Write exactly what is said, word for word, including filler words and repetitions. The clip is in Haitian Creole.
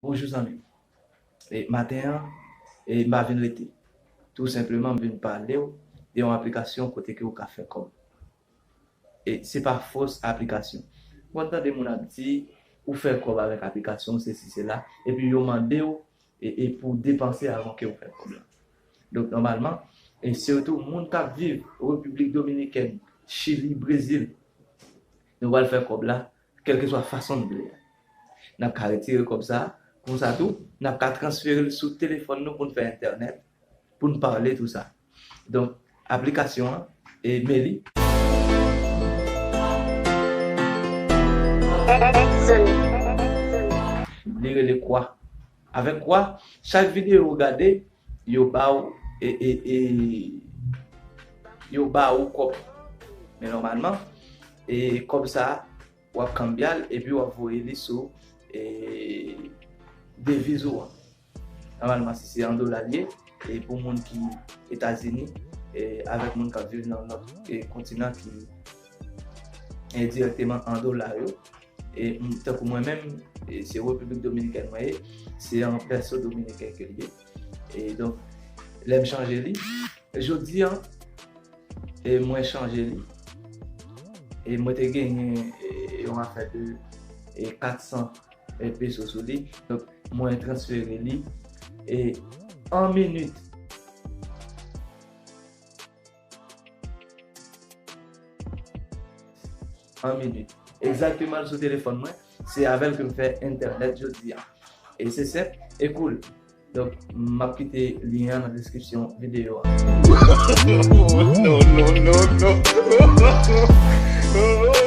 Bonjou zanmi. E maten an, e m pa vin rete. Tou senpleman, m vin pale w de yon aplikasyon kote ke w ka fè kòb. E se pa fos aplikasyon. Ou konn tande moun ap di, ou fè kòb avèk aplikasyon, sesi, sela, epi yo mande w e, e pou depanse avan ke w fè kòb la. Donk, nòmalman, e sitou moun k ap viv Repiblik Dominikèn, Chili, Brezil, nou pral fè kòb la, kèlkeswa fason n vle a. N ap ka retire kòb sa a, konsa tou, n ap ka transfere l sou telefòn nou pou n fè entènèt, pou n pale tou sa. Donk, aplikasyon an, e men li. Li rele Kwa. Avèk Kwa, chak videyo ou gade, yo ba w, e, e, e, yo ba w kòb. Men nòmalman, e kòb sa a, w ap kanbye l, epi w ap voye li sou, e, deviz ou an. Nòmalman, si se an dola l ye, e pou moun ki Etazini, e avèk moun k ap viv nan lòt, e kontinan ki, e dirèkteman an dola yo, e m, tankou mwen menm, e se Repiblik Dominikèn mwen ye, se an pèso dominiken ke l ye. E donk, lè m chanje li, jodi an, e mwen chanje li. E mwen te genyen, e, yon afè de, e, kat san, e, peso sou li. Donk, mwen transfere li, e, an minit. An minit. Egzakteman sou telefòn mwen. Se avè l ke m fè entènèt jodi a. E se senp e cool. Donk, m ap kite lyen an nan deskripsyon videyo a. No, no, no, no.